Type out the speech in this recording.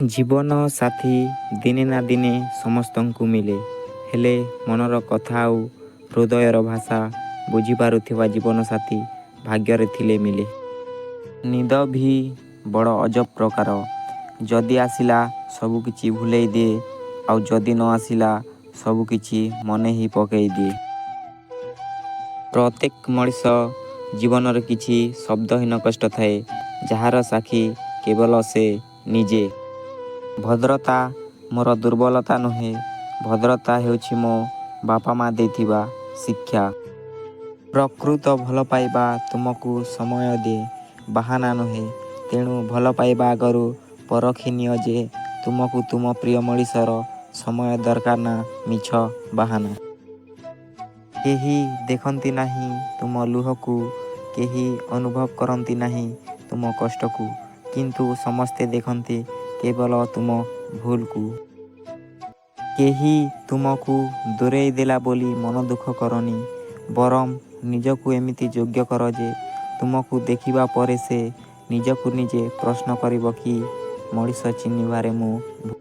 ଜୀବନ ସାଥୀ ଦିନେ ନା ଦିନେ ସମସ୍ତଙ୍କୁ ମିଳେ, ହେଲେ ମନର କଥା ଆଉ ହୃଦୟର ଭାଷା ବୁଝିପାରୁଥିବା ଜୀବନସାଥୀ ଭାଗ୍ୟରେ ଥିଲେ ମିଳେ। ନିଦ ବି ବଡ଼ ଅଜବ ପ୍ରକାର। ଯଦି ଆସିଲା ସବୁକିଛି ଭୁଲେଇ ଦିଏ ଆଉ ଯଦି ନ ଆସିଲା ସବୁକିଛି ମନେ ହିଁ ପକେଇ ଦିଏ। ପ୍ରତ୍ୟେକ ମଣିଷ ଜୀବନରେ କିଛି ଶବ୍ଦହୀନ କଷ୍ଟ ଥାଏ, ଯାହାର ସାକ୍ଷୀ କେବଳ ସେ ନିଜେ। ଭଦ୍ରତା ମୋର ଦୁର୍ବଳତା ନୁହେଁ, ଭଦ୍ରତା ହେଉଛି ମୋ ବାପା ମା ଦେଇଥିବା ଶିକ୍ଷା। ପ୍ରକୃତ ଭଲପାଇବା ତୁମକୁ ସମୟ ଦିଏ, ବାହାନା ନୁହେଁ। ତେଣୁ ଭଲପାଇବା ଆଗରୁ ପରଖି ନିଅ ଯେ ତୁମକୁ ତୁମ ପ୍ରିୟ ମଣିଷର ସମୟ ଦରକାର ନା ମିଛ ବାହାନା। କେହି ଦେଖନ୍ତି ନାହିଁ ତୁମ ଲୁହକୁ, କେହି ଅନୁଭବ କରନ୍ତି ନାହିଁ ତୁମ କଷ୍ଟକୁ, କିନ୍ତୁ ସମସ୍ତେ ଦେଖନ୍ତି କେବଳ ତୁମ ଭୁଲକୁ। କେହି ତୁମକୁ ଦୂରେଇ ଦେଲା ବୋଲି ମନ ଦୁଃଖ କରନି, ବରଂ ନିଜକୁ ଏମିତି ଯୋଗ୍ୟ କର ଯେ ତୁମକୁ ଦେଖିବା ପରେ ସେ ନିଜକୁ ନିଜେ ପ୍ରଶ୍ନ କରିବ କି ମଣିଷ ଚିହ୍ନିବାରେ ମୁଁ ଭୁଲ।